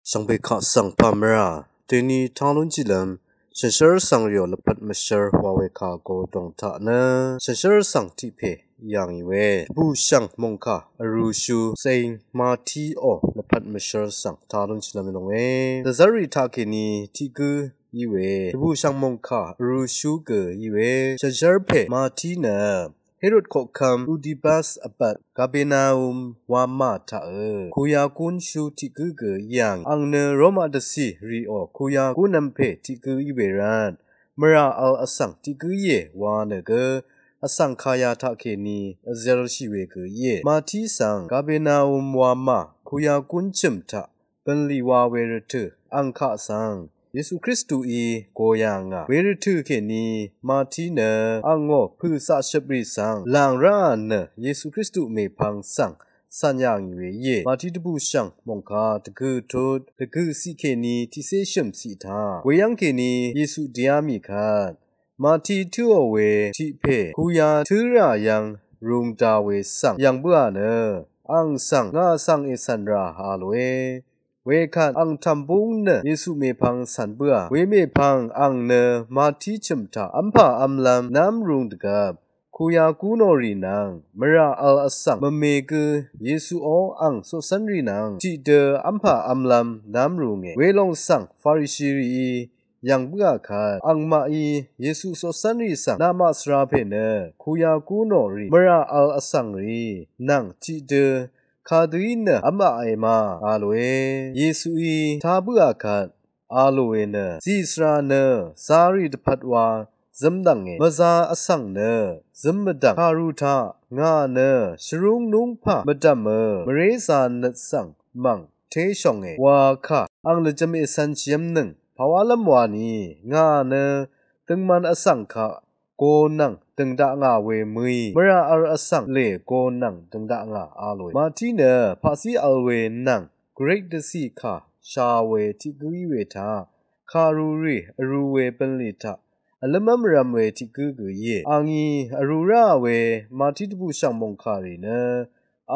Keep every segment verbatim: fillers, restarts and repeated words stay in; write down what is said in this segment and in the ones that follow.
Shvngbe kaq svng pàmvrà deni taq lún jìlvm shànshér vsvng rìò lvpat mvshvr wa we kà go dòng taq nø shànshér vsvng tiq pè yà ngì we dvbùshv̀ng mòngkà vrūshú Saint Mati ò lvpat mvshvr svng taq lún shvlvm lòngé. Dvzv́rrì taqkèní tiq gǿ í we dvbùshv̀ng mòngkà vrūshú gø í we shànshér pè Mati nø Herod koqkvm Udibas vbvt Kabenaum wamà taqø kuyagúnshú tiq gǿ gø yàng, ang nø Roma dvcì rìò kuyagúnvm pè tiq gǿ í we rvt mvrà vl vsvng tiq gǿ íe wa nø gø vsvng kaya taqkèní vzershì we gø íe. Mati svng Kabenaum wamà kuyagún chø̀m taq bø̀nlì wa we rvtø̀ ang kaq svng Yesu Kristuí go yà ngà we rvtø̀ kèní Mati nø angò pø̀saqshøprì svng làng ráà nø Yesu Kristu mèpvng svng cv̀n yà ngì we íe. Mati dvbùshv̀ng mòngkà dvgø̀ tut dvgø̀ ciq kèní tiqcé shø̀m ciq taq we yv́ng kèní Yesu dvyá mì kvt Mati tǿò we tiq pè kuya tǿ rà yv́ng rūng da we svng yv̀ng bǿà nø ang svng ngà svng ècv̀n rà a lòe. Wekvt ang tv̀m búng nø Yesu mèpvng cv̀n bǿà we mèpvng ang nø Mati chø̀m taq v́mpà v́mlv́m nv́m rūng dvgvp kuyagúnò rì nvng mvrà vl vsvng mvme gǿ Yesuó ang coqcv́nrì nvng tiqdø v́mpà v́mlv́m nv́m rūnge. Welòng svng Farishirìí yv̀ng bǿà kvt angmaqí Yesu coqcv́nrì svng namaq svra pè nø kuyagúnò rì mvrà vl vsvng rì nvng tiqdø kadø í nø v́m aqe ma a lòe. Yesuí tá bǿà kvt a lòe nø zì svra nø zarì dvpvt wa zǿmdv̀nge. Mvza vsvng nø zǿm mvdv̀ng kàru taq ngà nø shvrúng núngpà mvdv̀mø mvréza nøt svng mv̀ng téshònge wa kà ang lvjø̄m ècv̄nshìv́mnøng pàwálv́m wani ngà nø døngman vsvng kaq go nvng dø̀ng dakngà we mø̀í mvrà vl vsvng lè go nvng dø̀ng dakngà a lòe. Mati nø paqzí vl we nvng Grik dvcì kà sha we tiq gǿ í we taq kàrurì vrū we bø̀nlì taq vlǿmv́m vrv̄m we tiq gǿ gø íe. Angí vrū ráà we Mati dvbùshv̀ng mòngkàrì nø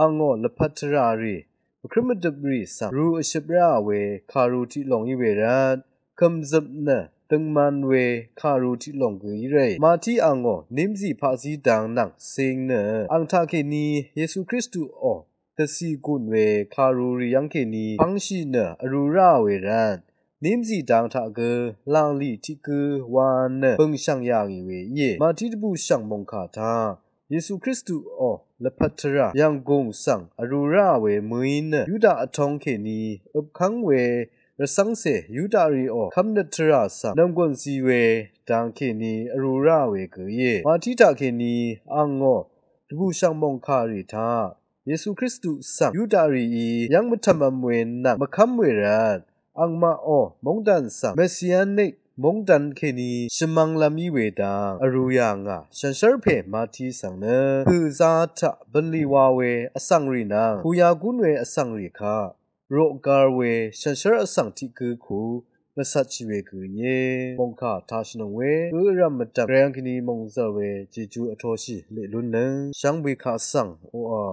angò lvpat tvràrì mvkrǿm mvdøprì svng rū vshøp ráà we kàru tiq lòng í we rvt kø̀mzøp nø døngman we kàru tiq lòng gø í rèí. Mati angò nímzì paqzí dang nvng cing nø ang taqkèní Yesu Kristuò dvcì gùn we kàrurì yv́ngkèní pv́ngshì nø vrū ráà we rvt nímzì dang taq gø lànglì tiq gǿ wa nø bø̀ngshv̀ng yà ngì we íe. Mati dvbùshv̀ng mòngkà taq Yesu Kristuò lvpat tvrà yv̀nggùng svng vrū ráà we mø̀í nø Yuda vtóng kèní øpkv́ng we rvcv́ngcè Yudarìò kv́mnøt tvrà svng nv̀mgùn zi we dang kèní vrū ráà we gø íe. Mati taqkèní angò dvbùshv̀ng mòngkàrì taq Yesu Kristu svng Yudarìí yv́ng mvtv̀mv̄m we nvng mvkv́m we rvt angmaqò móngdàn svng Messianic móngdàn kèní shvmv̄nglv̄m í we dang vrū yà ngà shànshér pè Mati svng nø pø̀za taq bø̀nlì wa we vsvng rì nvng kuyagún we vsvng rì kaq roqgar we shànshér vsvng tiq gǿ ku mvcvtshì we gø íe. Mòngkà taq shvnøng we gǿ vrv̀m mvdv̀m rèyv̀ng kèní mòngzv̀r we Jejú vtoshì leq lúnnøng shvngbe kaq svng oqà